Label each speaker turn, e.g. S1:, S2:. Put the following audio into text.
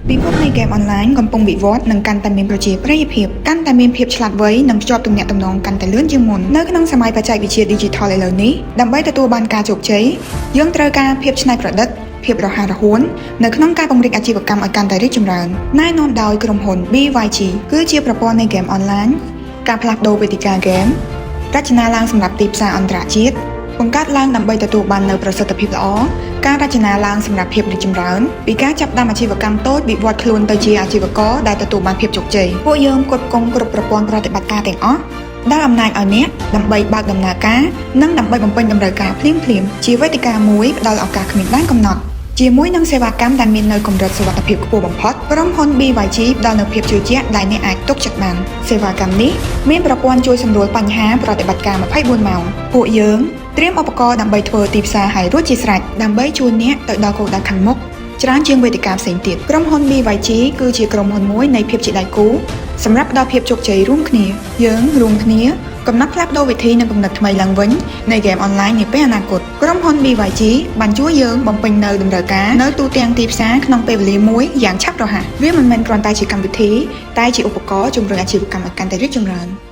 S1: ពិភពនៃហ្គេមអនឡាញកំពុងវិវត្តនិងកាន់តែមានប្រជាប្រិយភាពកាន់តែមានភាពឆ្លាតវៃនិងភ្ជាប់ទំនាក់ទំនងកាន់តែលឿនជាងមុននៅក្នុងសម័យបច្ចេកវិទ្យា Digital ឥឡូវនេះដើម្បីទទួលបានការជោគជ័យយើងត្រូវការភាពច្នៃប្រឌិតភាពរហ័សរហួននៅក្នុងការពង្រីកអាជីវកម្មឲ្យកាន់តែរីកចម្រើនណែនាំដោយក្រុមហ៊ុន BYG គឺជាប្រព័ន្ធនៃហ្គេមអនឡាញការផ្លាស់ប្ដូរវេទិកាហ្គេមរចនាឡើងសម្រាប់ទីផ្សារអន្តរជាតិបង្កើតឡើងដើម្បីទទួលបាននូវប្រសិទ្ធភាពល្អការរចនាឡើងសម្រាប់ភាពរីកចម្រើនពីការចាប់ផ្ដើមអាជីវកម្មតូចវិវត្តខ្លួនទៅជាអាជីវករដែលទទួលបានភាពជោគជ័យពួកយើងផ្គត់ផ្គង់គ្រប់ប្រព័ន្ធប្រតិបត្តិការទាំងអស់ដែលអំណាចឲ្យអ្នកដើម្បីបើកដំណើរការនិងដើម្បីបំពេញតម្រូវការភ្លាមៗជាវេទិកាមួយផ្ដល់ឱកាសគ្មានដែនកំណត់ជាមួយនឹងសេវាកម្មដែលមាននៅកម្រិតសុវត្ថិភាពខ្ពស់បំផុតក្រុមហ៊ុន BYG ផ្ដល់នូវភាពជឿជាក់ដែលអ្នកអាចទុកចិត្តបានសេវាកម្មនេះមានប្រព័ន្ធជួយសម្រួលបញ្ហាប្រតិបត្តិការ24ម៉ោងពួកយើងត្រៀមឧបករណ៍ដើម្បីធ្វើទីផ្សារឲ្យរួចជាស្រេចដើម្បីជួយអ្នកទៅដល់គោលដៅខាងមុខច្រើនជាងវេទិកាផ្សេងទៀតក្រុមហ៊ុន BYG គឺជាក្រុមហ៊ុនមួយនៃភាពជាដៃគូសម្រាប់ផ្ដល់ភាពជោគជ័យរួមគ្នាយើងរួមគ្នាកំណត់ផ្លាស់ប្ដូរវិធីនិងគំនិតថ្មីឡើងវិញនៃហ្គេមអនឡាញនាពេលអនាគតក្រុមហ៊ុន BYG បានជួយយើងបំពេញនូវតម្រូវការនៅទូទាំងទីផ្សារក្នុងពេលវេលាមួយយ៉ាងឆាប់រហ័សវាមិនមែនគ្រាន់តែជាកម្មវិធីតែជាឧបករណ៍ជំរុញអាជីវកម្មឲ្យកាន់តែរីកចម្រើន។